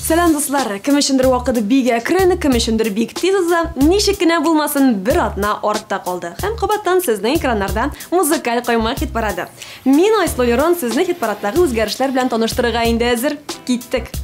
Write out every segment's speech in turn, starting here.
Сәлам, дуслар! Кем өчендер вакыт бик әкрен, кем өчендер бик тиз уза. Ничек кенә булмасын, бер атна артта калды. Һәм кабаттан сезнең экраннарда музыкаль каймак хит-парады. Мин, Айсылу Лерон, сезне хит-парадтагы үзгәрешләр белән таныштырырга инде әзер. Киттек!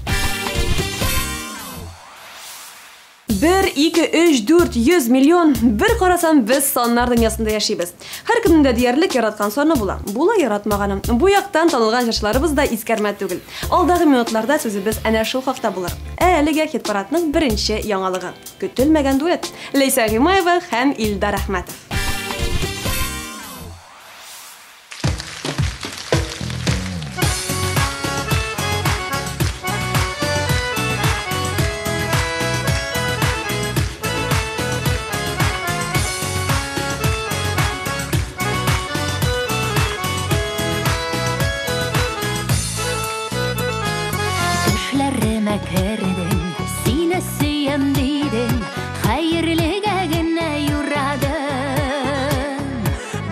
Бер, ике, өч, дүрт, йөз, миллион. Бер карасам, без саннар дөньясында яшибез. Һәркемнең дә диярлек яраткан саны була. Була яратмаганы. Бу яктан танылган җырчыларыбыз да искәрмә түгел. Алдагы минутларда сүзебез әнә шул хакта булыр. Ә әлегә хит-парадның беренче яңалыгы. Көтелмәгән дуэт. Ләйсән Гыймаева һәм Илдар Әхмәтов. Төшләремә кердең, сине сөям дидең, хәерлегә генә юрадым.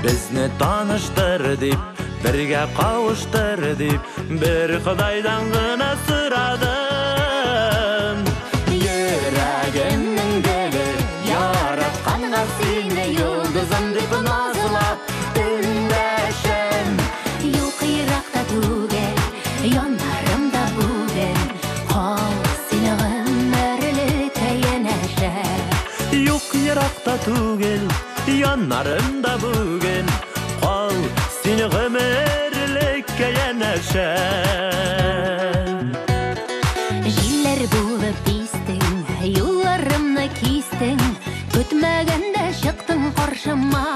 Безне таныштыр дип, бергә кавыштыр дип, бер Ходайдан гына сорадым. Йөрәгемнең гөле, яратканга сине йолдызым дип назлап эндәшәм. Юк еракта түгел, яннарымда бүген, кал син гомерлеккә янәшә. Юк еракта түгел, яннарымда бүген, кал син гомерлеккә янәшә. Җилләр булып истең, юлларымны кистең, көтмәгәндә чыктың каршыма.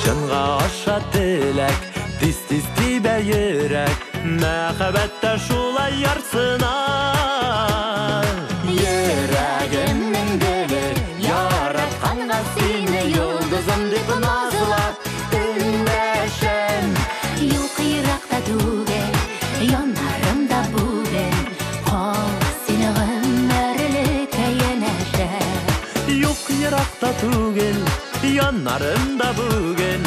Чынга аша теләк, тиз-тиз тибә йөрәк, мәхәббәттә шулай ярсына. Йөрәгемнең гөле, яратканга сине йолдызым дип назлап эндәшәм. Юк еракта түгел, яннарымда бүген, кал син гомерлеккә янәшә. Юк еракта түгел, яннарымда бүген,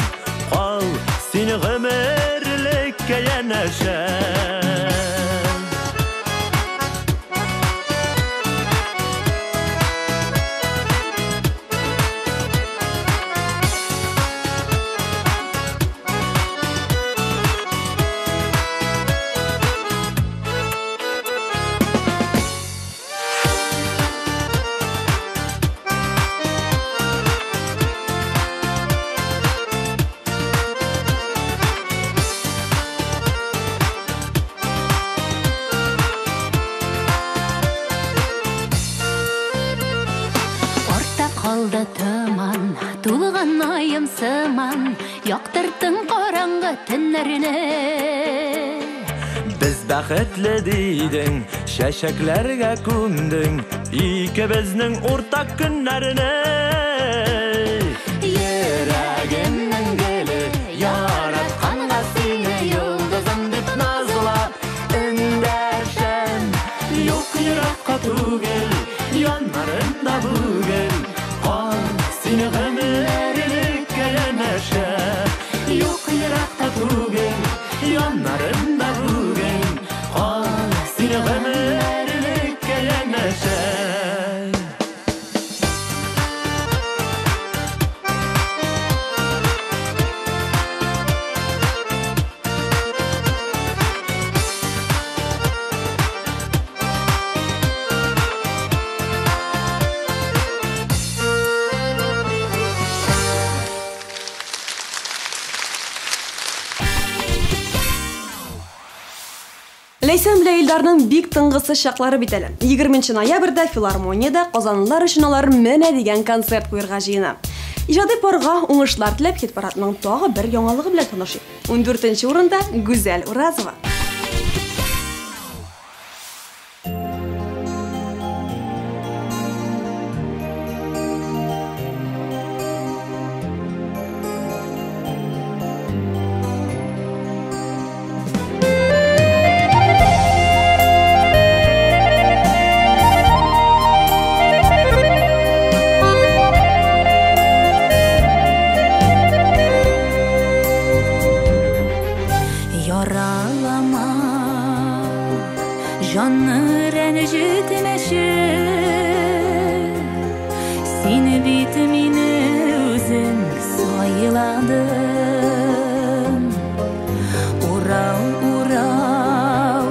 кал син гомерлеккә янәшә. Артта калды томан, тулган аем сыман, яктырттың караңгы төннәрне. Без бәхетле дидең, чәчәкләргә күмдең, икебезнең уртак көннәрне. Йөрәгемнең гөле, яратканга сине йолдызым дип назлап эндәшәм. Юк еракка түгел, яннарымда бүген, кал син гомерлеккә янәшә. Юк еракта түгел, яннарымда бүген, кал син гомерлеккә янәшә. Ләйсән белән Илдарның бик тынгысыз чаклары бит әле. 20 ноябрьдә филармониядә казанлылар өчен алар менә дигән концерт куярга җыена. Иҗади парга уңышлар теләп хит-парадның тагы бер яңалыгы белән танышыйк. 14 урында Гүзәл Уразова. Син бит мине үзең сайладың. Урау, урау,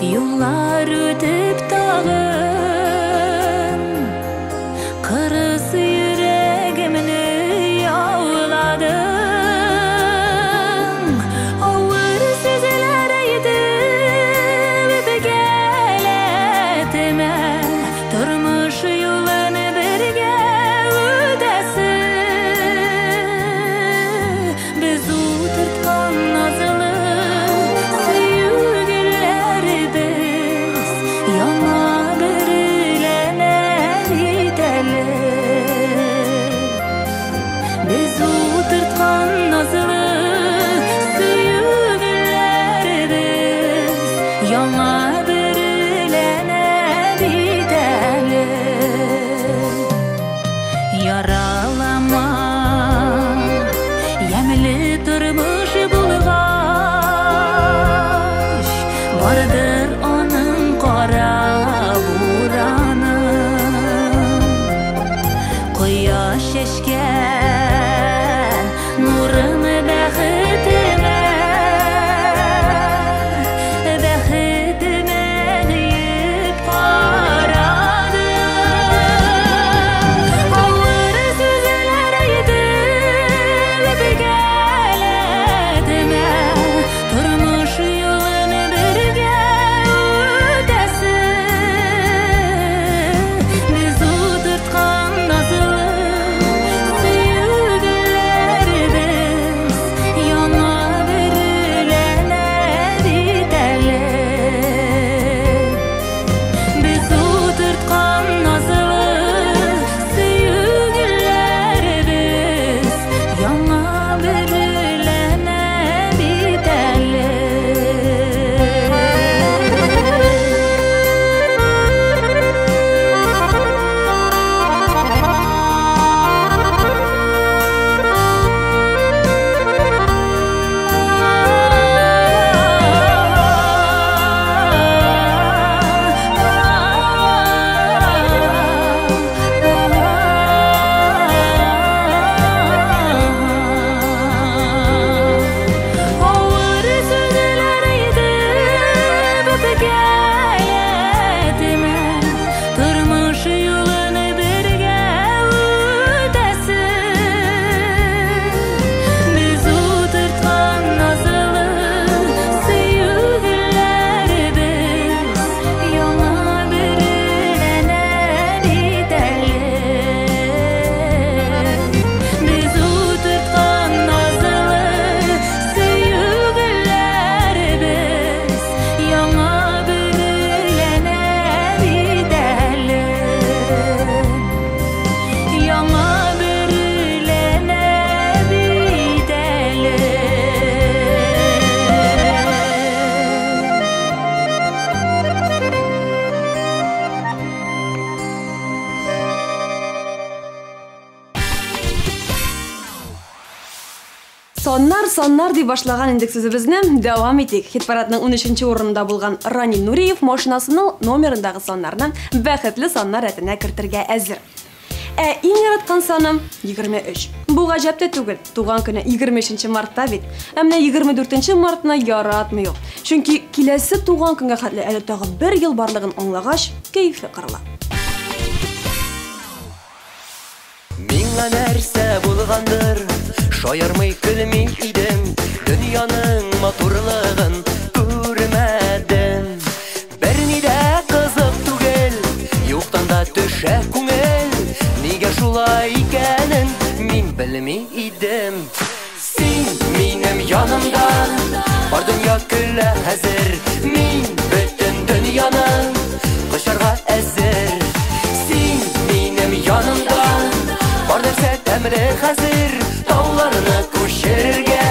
юллар үтеп тагын, кырыс йөрәгемне яуладың. Авыр сүзләр әйтеп үпкәләтмә, тормыш юлын бергә үтәсе. Без утырткан назлы сөю гөлләребез яңа бөреләнә бит әле. Без утырткан назлы сөю гөлләребез яңа бөреләнә бит әле. Яралама, ямьле тормыш булгач, бардыр аның кара бураны. Кояш чәчкән нурын бәхетемә, бәхетемә диеп карады. Авыр сүзләр әйтеп үпкәләтмә, тормыш юлын бергә үтәсе. Без утырткан назлы сөю гөлләребез яңа бөреләнә бит әле. Без утырткан назлы сөю гөлләребез яңа бөреләнә бит әле. Авыр сүзләр әйтеп үпкәләтмә, тормыш юлын бергә үтәсе. Без утырткан назлы сөю гөлләребез яңа бөреләнә бит әле. Без утырткан назлы сөю гөлләребез яңа бөреләнә бит әле. Яңа бөреләнә бит әле. Саннар, саннар дип башлаган индек сүзебезне дәвам итик. Хит-парадның 13 урынында булган Ранил Нуриев машинасының номерындагы саннарны бәхетле саннар рәтенә кертергә әзер. Ә иң яраткан саным 23. Бу гаҗәп тә түгел. Туган көне 23 мартта бит. Ә менә 24 мартны яратмый ул. Чөнки киләсе туган көнгә хәтле әле тагы бер ел барлыгын аңлагач, кәефе кырыла. Миңа нәрсә булгандыр, шаярмый көлми идем, дөньяның матурлыгын күрмәдем. Берни дә кызык түгел, юктан да төшә күңел, нигә шулай икәнен мин белми идем. Син минем янымда, бар дөнья көлә хәзер, мин бөтен дөньяны кочарга әзер. Син минем янымда, бар нәрсә тәмле хәзер, тауларны күчерергә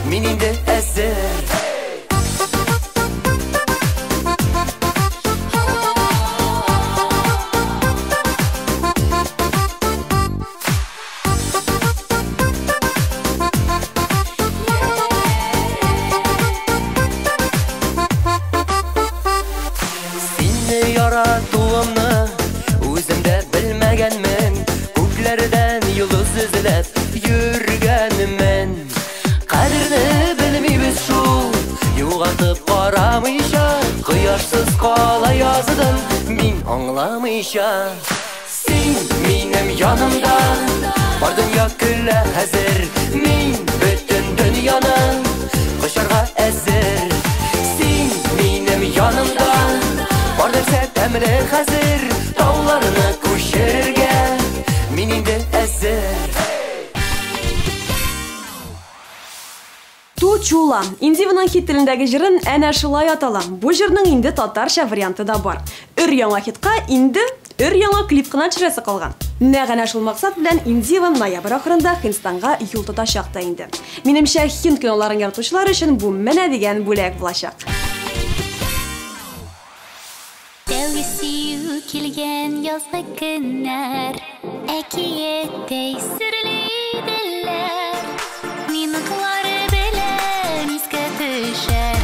мин инде әзер. Сине яратуымны үзем дә белмәгәнмен. аңламыйча. Син минем янымда, бар дөнья көлә хәзер. Мин бөтен дөньяны кочарга әзер. Син минем янымда, бар нәрсә тәмле хәзер. Тауларны күчерергә мин инде әзер. Тучула. Индиваның хит телендәге җырын әнә шулай атала. Бу җырның инде татарча варианты да бар. Өр яңа хитка инде өр яңа клип кына төшерәсе калган. Нәкъ әнә шул максат белән Индива ноябрь ахырында Һиндстанга юл тотачак та инде. Минемчә, һинд киноларын яратучылар өчен бу менә дигән бүләк булачак. Тәүге сөю килгән язгы көннәр, әкияттәй серле иделәр. Минутлары белән искә төшәр,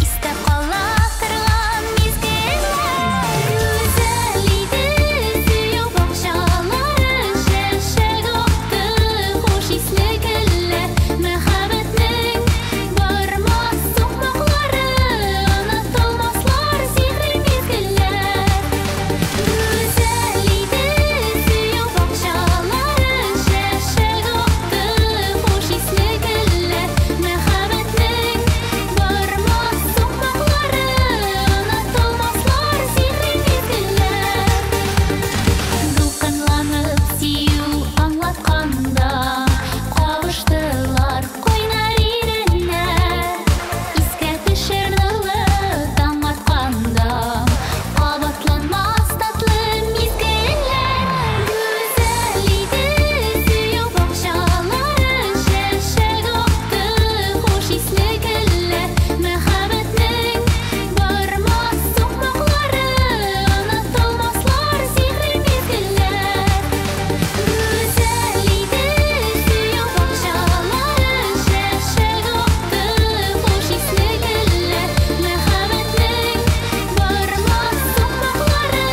истә кала торган мизгелләр. Гүзәл иде сөю бакчалары, чәчәк атты хуш исле гөлләр. Мәхәббәтнең бармас сукмаклары, онытылмаслар сихри мизгелләр. Гүзәл иде сөю бакчалары, чәчәк атты хуш исле гөлләр. Мәхәббәтнең бармас сукмаклары, онытылмаслар сихри мизгелләр. Дулкынланып сөю аңлатканда, кавыштылар кайнар иреннәр. Искә төшер нурлы таң атканда, кабатланмас татлы мизгелләр. Гүзәл иде сөю бакчалары, чәчәк атты хуш исле гөлләр. Мәхәббәтнең бармас сукмаклары, онытылмаслар сихри мизгелләр. Гүзәл иде сөю бакчалары, чәчәк атты хуш исле гөлләр. Мәхәббәтнең бармас сукмаклары,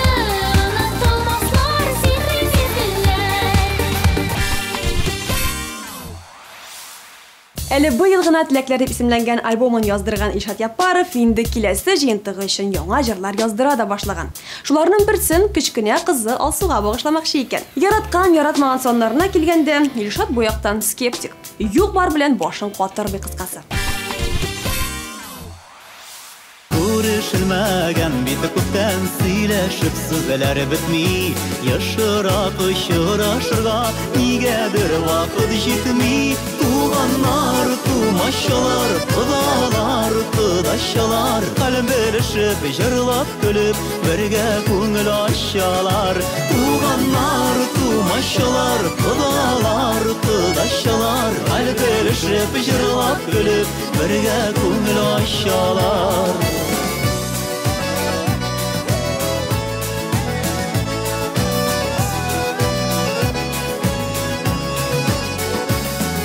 онытылмаслар сихри мизгелләр. Әле быел гына Теләкләр дип исемләнгән альбомын яздырган Илшат Яппаров инде киләсе җыентыгы өчен яңа җырлар яздыра да башлаган. Шуларның берсен кечкенә кызы Алсуга багышламакчы икән. Яраткан, яратмаган саннарына килгәндә, Илшат бу яктан скептик. Юк бар белән башын катырмый кыскасы. Күрешелмәгән бит күптән, сөйләшеп сүзләр бетми. Ешрак очрашырга нигәдер вакыт җитми. Туганнар, тумачалар, кодалар, кодачалар, хәл белешеп, җырлап, көлеп, бергә күңел ачалар. Туганнар, тумачалар, кодалар, кодачалар, хәл белешеп, җырлап, көлеп, бергә күңел ачалар.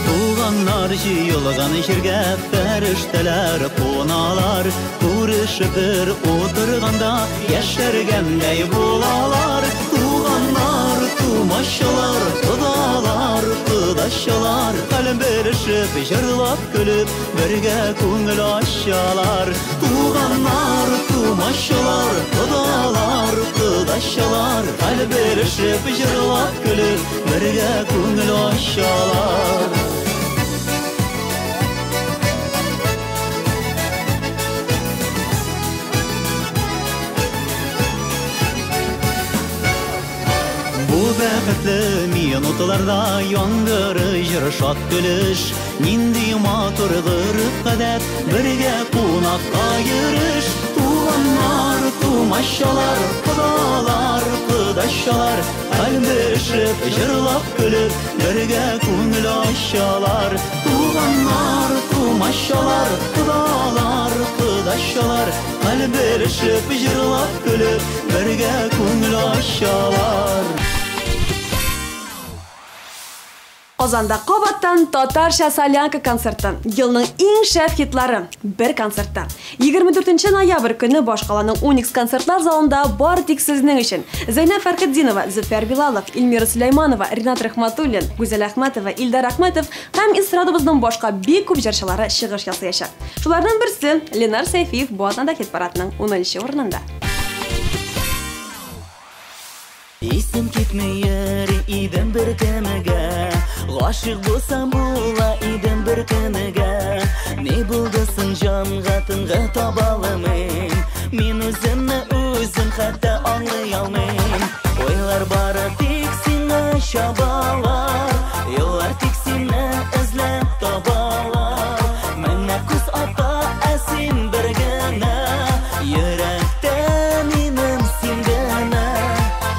Туганнар җыелган җиргә фәрештәләр куналар. Күрешеп бер утырганда яшәргәндәй булалар. Туганнар, тумачалар, кодалар, кодачалар, хәл белешеп, җырлап, көлеп, бергә күңел ачалар. Туганнар, тумачалар, кодалар, кодачалар, хәл белешеп, җырлап, көлеп, бергә күңел ачалар. Бу бәхетле минутларда яңгыры җыр, шат көлеш, нинди матур гореф-гадәт, бергә кунакка йөреш. Туганнар, тумачалар, кодалар, кодачалар, хәл белешеп, җырлап, көлеп, бергә күңел ачалар. Туганнар, тумачалар, кодалар, кодачалар, хәл белешеп, җырлап, көлеп, бергә күңел ачалар. Казанда кабаттан татарча солянка концерты. Елның иң шәп хитлары бер концертта. 24 ноябрь көне башкаланың Уникс концертлар залында бар тик сезнең өчен. Зәйнәб Фәрхетдинова, Зөфәр Билалов, Эльмира Сөләйманова, Ринат Рахматуллин, Гүзәл Әхмәтова, Илдар Әхмәтов һәм эстрадабызның башка бик күп җырчылары чыгыш ясаячак. Шуларның берсе Ленар Сәйфиев бу атнада хит парадының 10 урынында. Исем китми йөри идем бер кемгә, гашыйк булсам була идем бер көнгә. Ни булды соң җанга тынгы таба алмыйм, мин үземне үзем хәтта аңлый алмыйм. Уйлар бары тик сиңа чабалар, юллар тик сине эзләп табалар. Менә күз ата, ә син бер генә, йөрәктә минем син генә.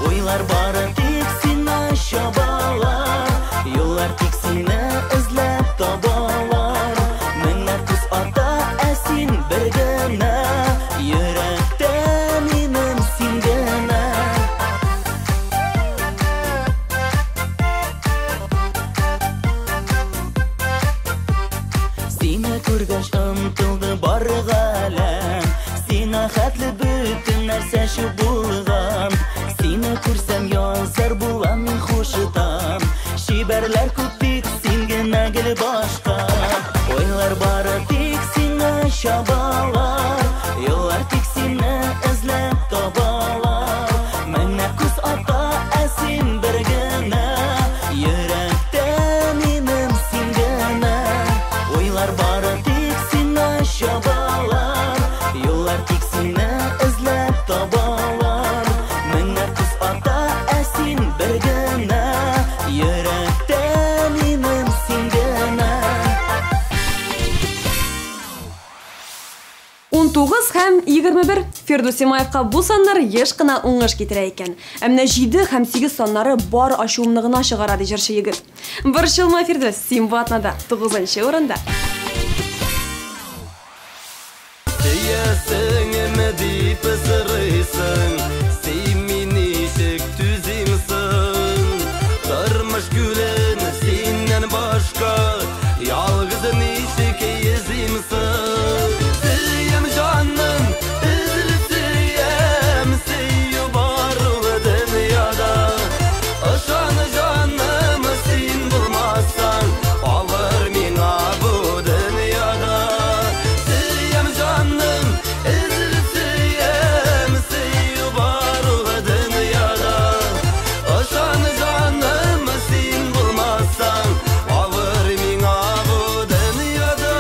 Уйлар бары тик сиңа чабалар, юллар тик сине эзләп табалар. Менә күз ата, ә син бер генә, йөрәктә минем син генә. Сине күргәч ынтылды бар галәм, сиңа хәтле бөтен нәрсә чүп булган. Сине күрсәм язар булам мин хуштан, чибәрләр күп тик син генә гел башка. Уйлар бары тик сиңа чабалар, юллар тик сине эзләп табалар. Менә күз ата, ә син бер генә, йөрәктә минем син генә. Уйлар бары тик сиңа чабалар, юллар тик сине эзләп табалар. Менә күз ата, ә син бер генә, йөрәктә минем син генә. 19 һәм 21. Фирдүс Тимаевка бу саннар еш кына уңыш китерә икән. Ә менә 7 һәм 8 саннары бар ачуымны гына чыгара, ди җырчы егет. Борчылма, Фирдүс, син бу атнада 9 урында. Сөясеңме дип сорыйсың, син мине ничек түзимсең? Тормыш күлен синнән башка ялгыз ничек йөзимсең? Сөям җаным, өзелеп сөям, сөю бар ул дөньяда. Ышан җаным, син булмасаң, авыр миңа бу дөньяда. Сөям җаным, өзелеп сөям, сөю бар ул дөньяда. Ышан җаным, син булмасаң, авыр миңа бу дөньяда.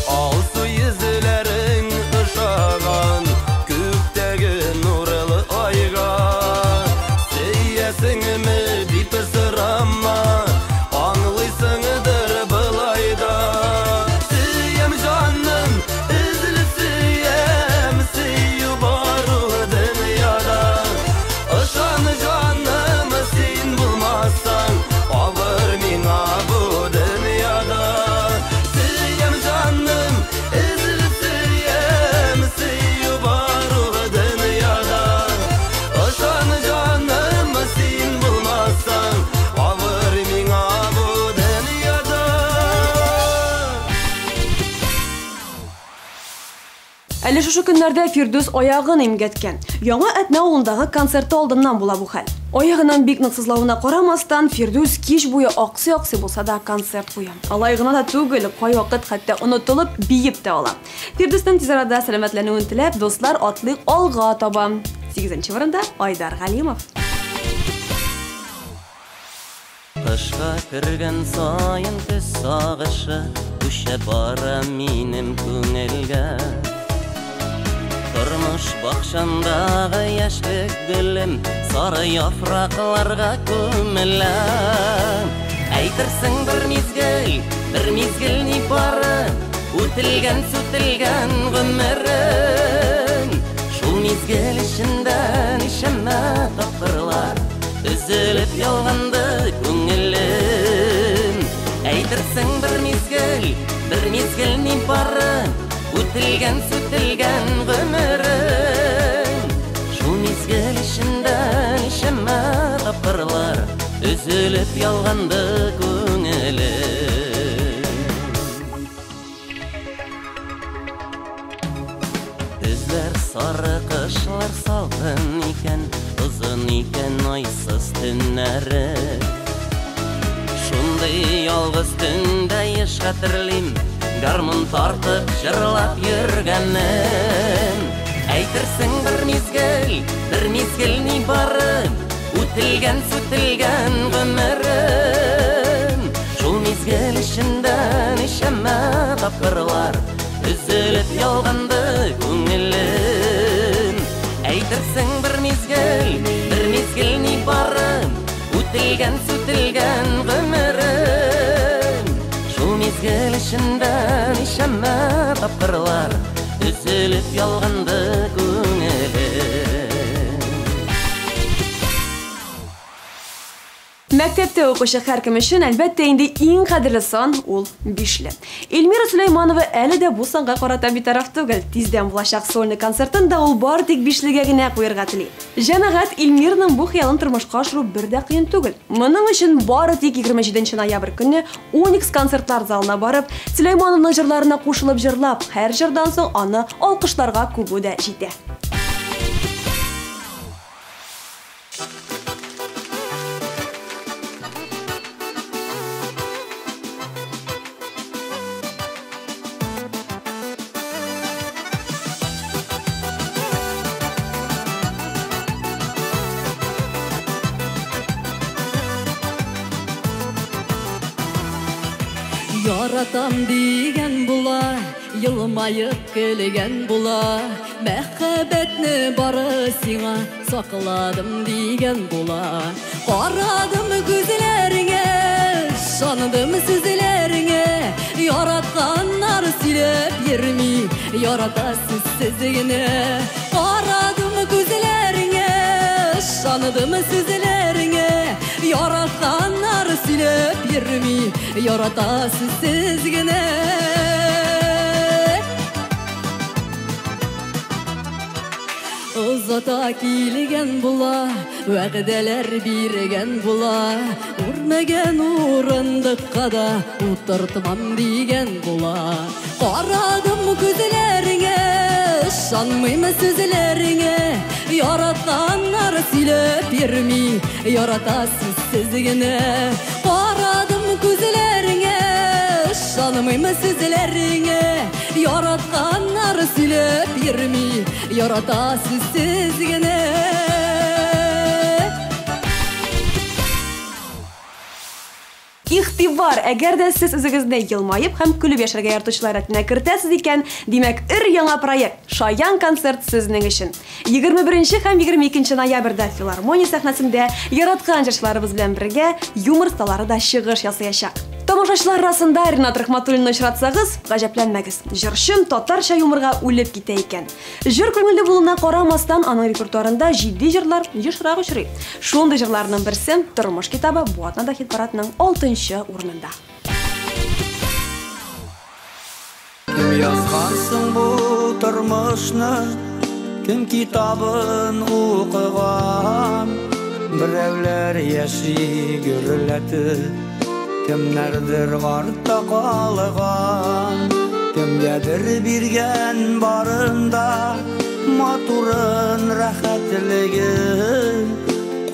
Алсу йөзләрең ошаган күктәге нурлы айга. Сөясеңме дип сорама, аңлыйсыңдыр болай да. Сөям җаным, өзелеп сөям, сөю бар ул дөньяда. Ышан җаным, син булмасаң, авыр миңа бу дөньяда. Сөям җаным, өзелеп сөям, сөю бар ул дөньяда. Ышан җаным, син булмасаң, авыр миңа бу дөньяда. Әле шушы көннәрдә Фирдүс аягын имгәткән. Яңа Әтнә авылындагы концерты алдыннан була бу хәл. Аягының бик нык сызлавына карамастан, Фирдүс кич буе аксый-аксый булса да концерт куя. Алай гына да түгел, кайвакыт хәтта онытылып биеп тә ала. Фирдүснең тиз арада сәламәтләнүен теләп, дуслар атлыйк алга таба. 8 урында Айдар Галимов. Кышка кергән саен төс сагышы күчә бара минем күңелгә. Тормыш бакчамдагы яшьлек гөлем сары яфракларга күмелә. Әйтерсең бер мизгел ни бары, үтелгән сүтелгән гомерем. Шул мизгел эчендә ничәмә тапкырлар өзелеп ялганды күңелем. Әйтерсең бер мизгел ни бары, үтелгән сүтелгән гомерем. Шул мизгел эчендә ничәмә тапкырлар өзелеп ялганды күңелем. Көзләр сары, кышлар салкын икән, Озын икән айсыз төннәре. Шундый ялгыз төндә еш хәтерлим, гармун тартып җырлап йөргәнем. Әйтерсең бер мизгел ни бары, үтелгән сүтелгән гомерем. Шул мизгел эчендә ничәмә тапкырлар өзелеп ялганды күңелем. Әйтерсең бер мизгел ни бары, үтелгән сүтелгән гомерем. Шул мизгел эчендә ничәмә тапкырлар өзелеп ялганды күңелем. Мәктәптә укучы һәркем өчен, әлбәттә, инде иң кадерле сан ул бишле. Эльмира Сөләйманова әле дә бу санга карата битараф түгел. Тиздән булачак сольный концертын да ул бары тик бишлегә генә куярга тели. Җәмәгать, Эльмираның бу хыялын тормышка ашыру бер дә кыен түгел. Моның өчен бары тик 27 ноябрь көнне Уникс концертлар залына барып, Сөләйманованың җырларына кушылып җырлап, һәр җырдан соң аны алкышларга күбү дә җитә. Яратам дигән була, елмаеп көлгән була, мәхәббәтне бары сиңа сакладым дигән була. Карадым күзләреңә, ышандым сүзләреңә, яратканнар сөйләп йөрми, яратасыз сез генә. Карадым күзләреңә, ышандым сүзләреңә, яратканнар сөйләп йөрми, яратасыз сез генә. Озата килгән була, вәгъдәләр биргән була, үрмәгән урындыкка да утыртмам дигән була. Карадым күзләреңә, ышанмыйм сүзләреңә, яратканнар сөйләп йөрми, яратасыз сез генә. Карадым күзләреңә, ышанмыйм сүзләреңә, яратканнар сөйләп йөрми, яратасыз сез генә. Игътибар, әгәр дә сез үзегезне елмаеп һәм көлеп яшәргә яратучылар рәтенә кертәсез икән, димәк, өр-яңа проект Шаян концерт сезнең өчен. 21 һәм 22 ноябрьдә филармония сәхнәсендә яраткан җырчыларыбыз белән бергә юмор осталары да чыгыш ясаячак. Тамашачылар арасында Ринат Рахматуллинны очратсагыз, гаҗәпләнмәгез. Җырчы татарча юморга үлеп китә икән. Җыр күңелле булуына карамастан, аның репертуарында җитди җырлар ешрак очрый. Шундый җырларның берсе Тормыш китабы бу атнада хит-парадның 6-нчы урынында. Кем язган соң бу тормышны? Кем китабын укыган? Берәүләр яши гөрләтеп, кемнәрдер артта калган, кемгәдер биргән барында матурын, рәхәтлеген.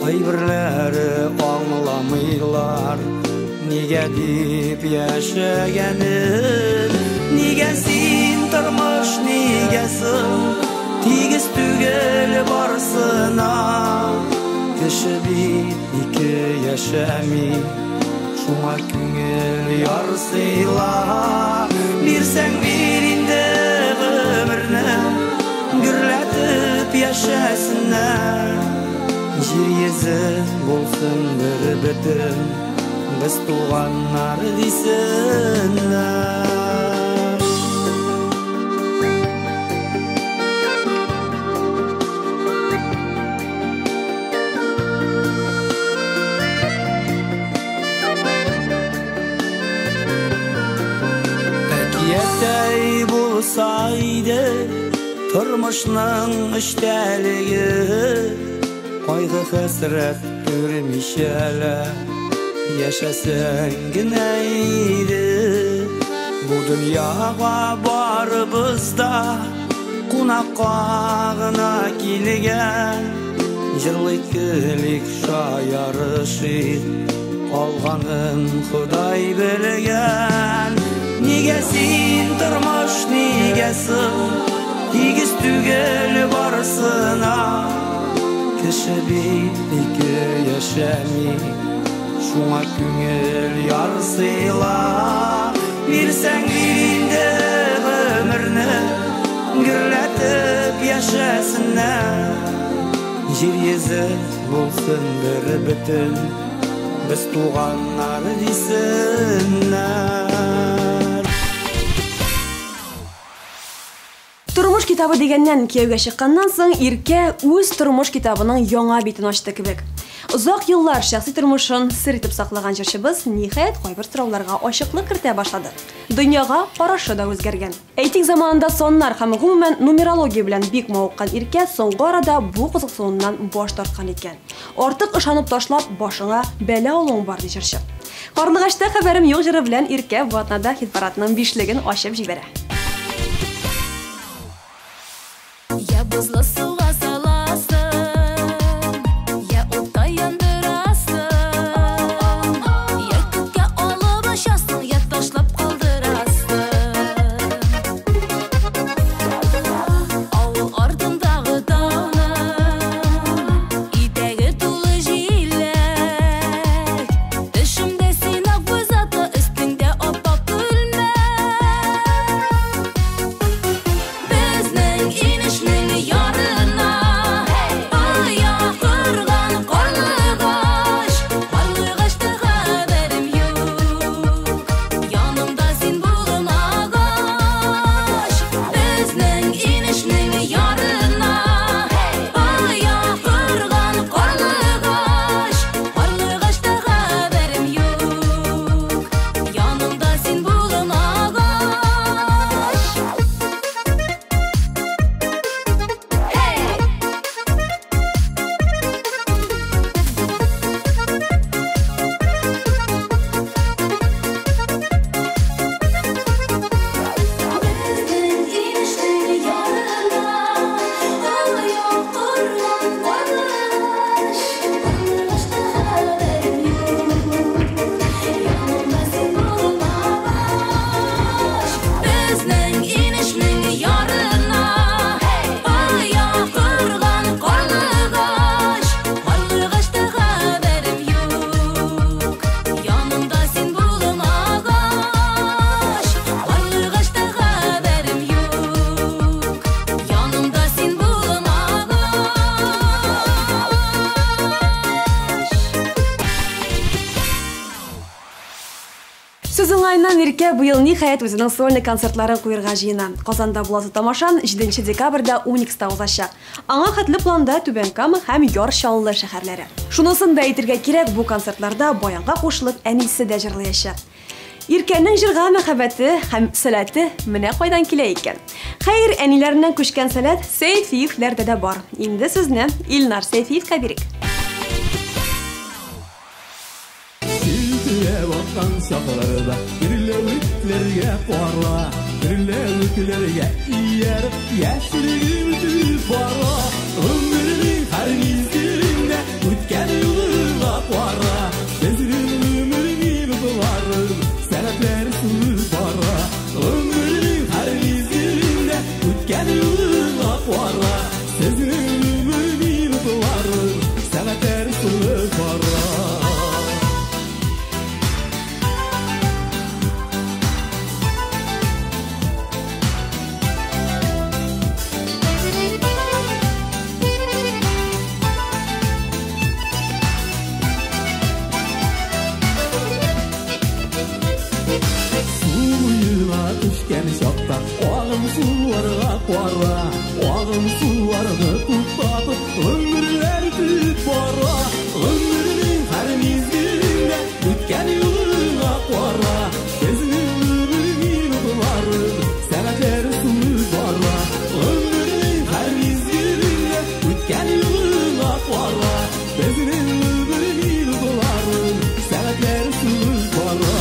Кайберләре аңламыйлар, нигә дип яшәгәнен. Нигә син тормыш, нигә соң тигез түгел барысына? Кеше бит ике яшәми, шуңа күңел ярсыйла. Бирсәң бир инде гомерне, гөрләтеп яшәсеннәр. Җир йөзе булсын бер бөтен, без туганнар дисеннәр. Әкияттәй булса иде тормышның эчтәлеге, кайгы хәсрәт күрмичә лә яшәсәң генә иде. Бу дөньяга барыбыз да кунакка гына килгән, Җырлыйк, көлик, шаярышыйк, калганын Ходай белгән. Нигә син, тормыш, нигә соң тигез түгел барысына? Кеше бит ике яшәми, шуңа күңел ярсыйла. Бирсәң инде гомерне, гөрләтеп яшәсеннәр. Җир йөзе булсын бер бөтен, без туганнар дисеннәр. Тормыш китабы дигәннән, кияүгә чыкканнан соң Иркә үз тормыш китабының яңа битен ачты кебек. Озак еллар шәхси тормышын сер итеп саклаган җырчыбыз ниһаять кайбер сорауларга ачыклык кертә башлады. Дөньяга карашы да үзгәргән. Әйтик, заманында саннар һәм гомумән нумерология белән бик мавыккан Иркә соңгы арада бу кызыксынуыннан баш тарткан икән. Артык ышанып ташлап, башыңа бәла алуың бар, ди җырчы. Карлыгачта хәбәрем юк җыры белән Иркә бу атнада хит-парадның бишлеген ачып җибәрә. Я бозлы суга саласың, я утта яндырасың, я күккә алып очасың, я ташлап калдырасың. Авыл артындагы тауның итәге тулы җиләк. Төшемдә син акбүз атлы, өстеңдә ап-ак күлмәк. Безнең инешнең ярына оя корган карлыгач, карлыгачта хәбәрем юк, янымда син булмагач. Безнең инешнең ярына оя корган карлыгач, карлыгачта хәбәрем юк, янымда син булмагач. Hey! Безнең инешнең ярына оя корган карлыгач, карлыгачта хәбәрем юк, янымда син булмагач. Безнең инешнең ярына оя корган карлыгач, карлыгачта хәбәрем юк, янымда син булмагач. Карлыгачта хәбәрем юк, янымда син булмагач. Сүз уңаеннан, Иркә быел ниһаять үзенең сольный концертларын куярга җыена. Казанда буласы тамашан 7 декабрьдә Уникста узачак. Аңа хәтле планда Түбән Кама һәм Яр Чаллы шәһәрләре. Шунысын да әйтергә кирәк, бу концертларда баянга кушылып әнисе дә җырлаячак. Иркәнең җырга мәхәббәте һәм сәләте менә кайдан килә икән. Хәер, әниләреннән күчкән сәләт Сәйфиевләрдә дә бар. Инде сүзне Илнар Сәйфиевкә бирик. Килтүгә баткан чакларда гөрләвекләргә кара, гөрләвекләргә ияреп яшьлегем үтеп бара. Гомернең һәр мизгелендә үткән юлыңа кара. Безнең гомер минутлары сәгатьләр сүнеп бара. Гомернең һәр мизгелендә үткән юлыңа кара. Сезнең гомер минутлары сәгатьләр сүнеп бара. Су буена төшкән чакта агым суларга кара, агым суларны туктатып гомерләр үтеп бара. Гомернең һәр мизгелендә үткән юлыңа кара. Безнең гомер минутлары сәгатьләр сүнеп бара. Гомернең һәр мизгелендә үткән юлыңа кара. Безнең гомер минутлары сәгатьләр сүнеп бара.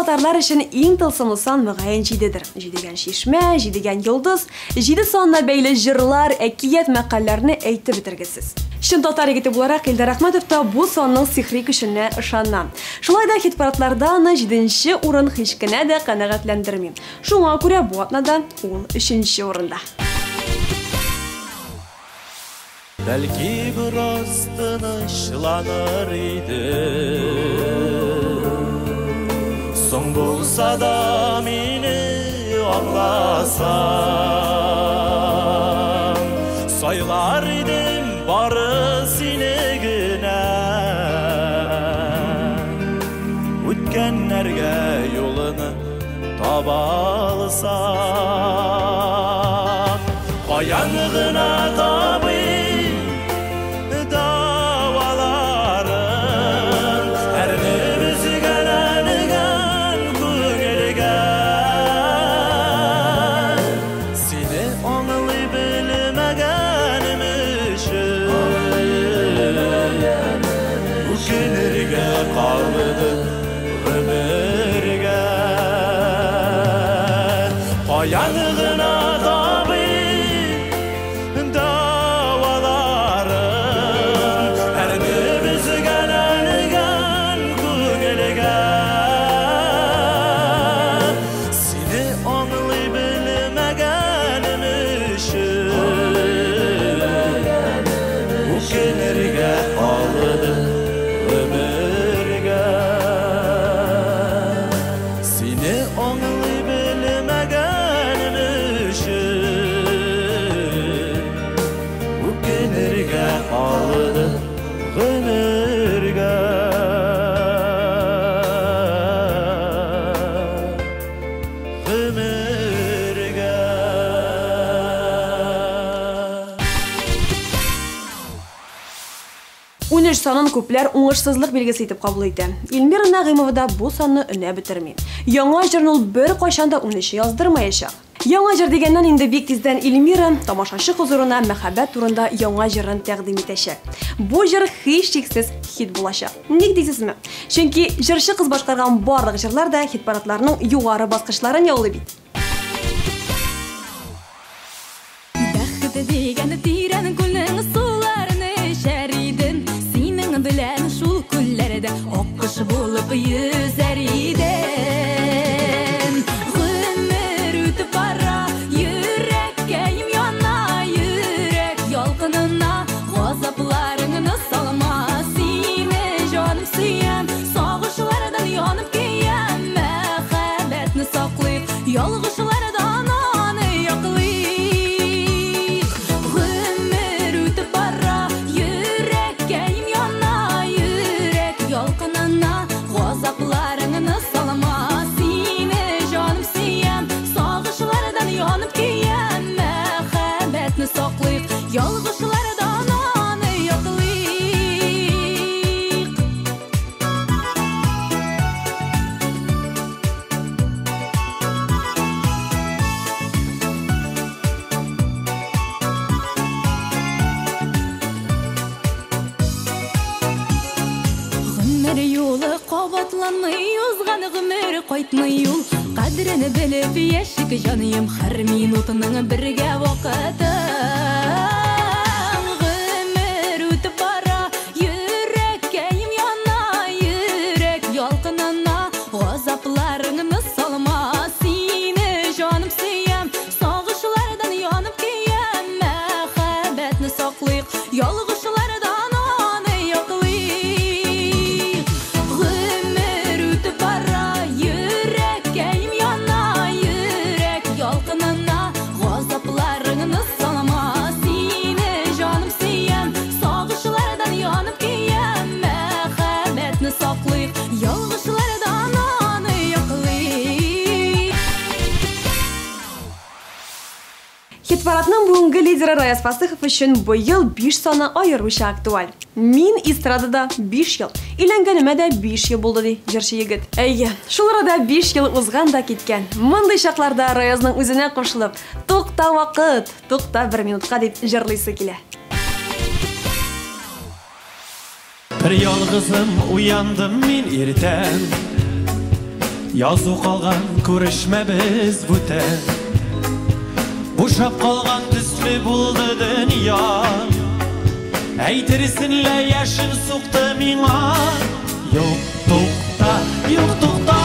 татарлар өчен иң тылсымлы сан мөгаен җидедер. Җидегән чишмә, җидегән йолдыз, җиде санына бәйле җырлар, әкият, мәкальләрне әйтеп бетергесез. Чын татар егете буларак Илдар Әхмәтов та бу санның сихри көченә ышана. Шулай да хит-парадларда аны җиденче урын һич кенә дә канәгатьләндерми. Шуңа күрә бу атнада ул өченче урында. Бәлки бераз тынычланыр идем. Соң булса да мине аңласаң, сайлар идем бары сине генә. Үткәннәргә юлны таба алсам, каян гына табыйм даваларын, әрнеп өзгәләнгән күңелгә. Сине аңлый белмәгәнем өчен үкенергә калды гомергә. Каян гына табыйм даваларын, әрнеп өзгәләнгән күңелгә. Сине аңлый белмәгәнем өчен үкенергә калды гомергә. Сине аңлый белмәгәнем өчен үкенергә калды гомергә. Гомергә. 13 санын күпләр уңышсызлык билгесе итеп кабул итә. Эльмира Нәгыймова да бу санны өнәп бетерми. Яңа җырны ул беркайчан да 13 яздырмаячак. Яңа җыр дигәннән инде бик тиздән Эльмира тамашачы хозурына мәхәббәт турында яңа җырын тәкъдим итәчәк. Бу җыр һичшиксез хит булачак. Ник дисезме? Чөнки җырчы кыз башкарган барлык җырлар да хит-парадларның югары баскычларын яулый бит. Бәхет дигән тирән күлнең суларын эчәр идем. Синең белән шул күлләрдә аккош булып йөзәр идем. Гомер үтеп бара, йөрәккәем яна, йөрәк ялкынына газапларыңны салма. Сине җаным сөям, сагышлардан янып көям. Мәхәббәтне саклыйк, ялгышлардан аны яклыйк. Гомер үтеп бара, йөрәккәем яна, йөрәк ялкынына газапларыңны салма. Сине җаным сөям, сагышлардан янып көям. Мәхәббәтне саклыйк, ялгышлардан аны яклыйк. Гомер юлы кабатланмый, узган гомер кайтмый ул. Кадерен белеп яшик җаныем, һәр минутының бергә вакыты. Гомер үтеп бара, йөрәккәем яна, йөрәк ялкынына газапларыңны салма. Сине җаным сөям, сагышлардан янып көям. Мәхәббәтне саклыйк, ялгышлардан аны яклыйк. Гомер үтеп бара, йөрәккәем яна, йөрәк ялкынына газапларыңны салма. Сине җаным сөям, сагышлардан янып көям. Мәхәббәтне саклыйк, ялгышлардан аны яклыйк. Хит-парадның бүгенге лидеры Раяз Фасыхов өчен быел 5 саны аеруча актуаль. Мин эстрадада 5 ел, өйләнгәнемә дә 5 ел булды, ди җырчы егет. Әйе, шул арада 5 ел узган да киткән. Мондый чакларда Раязның үзенә кушылып, тукта вакыт, тукта бер минутка дип җырлыйсы килә. Бер ялгызым уяндым мин иртән. Язу калган күрешмәбез бүтән. Бушап калган төсле булды дөнья. Әйтерсең лә яшен сукты миңа. Юк, тукта, юк, тукта.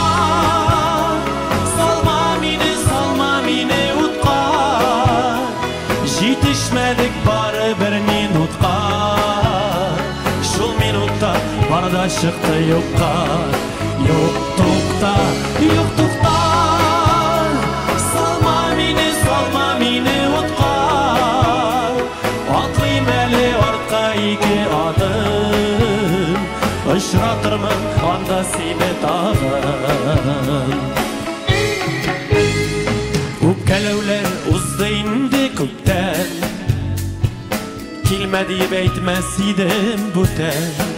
Салма мине, салма мине утка. Җитешмәдек бары бер минутка. Шул минутта бар да чыкты юкка. Юк, тукта, юк, тукта. Салма мине, салма мине утка. Атлыйм әле артка ике адым. Очратырмын анда сине тагын. Үпкәләүләр узды инде күптән. Килмә диеп әйтмәс идем бүтән.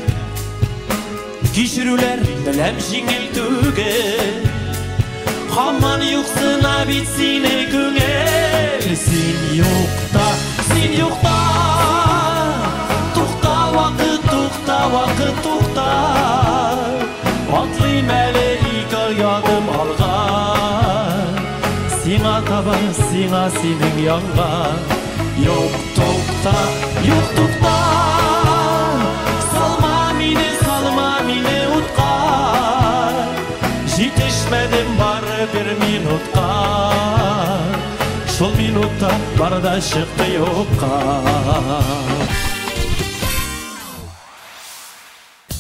Кичерүләр беләм җиңел түгел. Һаман юксына бит сине күңел. Син юкта, син юкта. Тукта вакыт, тукта вакыт, тукта. Атлыйм әле ике адым алга. Сиңа таба, сиңа синең янга. Юк, тукта, юк, тукта. Салма мине, салма мине утка. Җитешмәдем бары бер минутка. Шул минутта бар да чыкты юкка.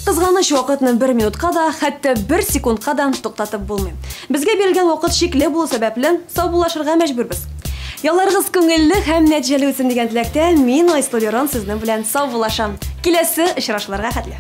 Кызганыч, вакытны бер минутка да, хәтта бер секундка да туктатып булмый. Безгә бирелгән вакыт чикле булу сәбәпле, саубуллашырга мәҗбүрбез. Ялларыгыз күңелле һәм нәтиҗәле үтсен дигән теләктә мин, Айсылу Лерон, сезнең белән саубуллашам. Киләсе очрашуларга хәтле.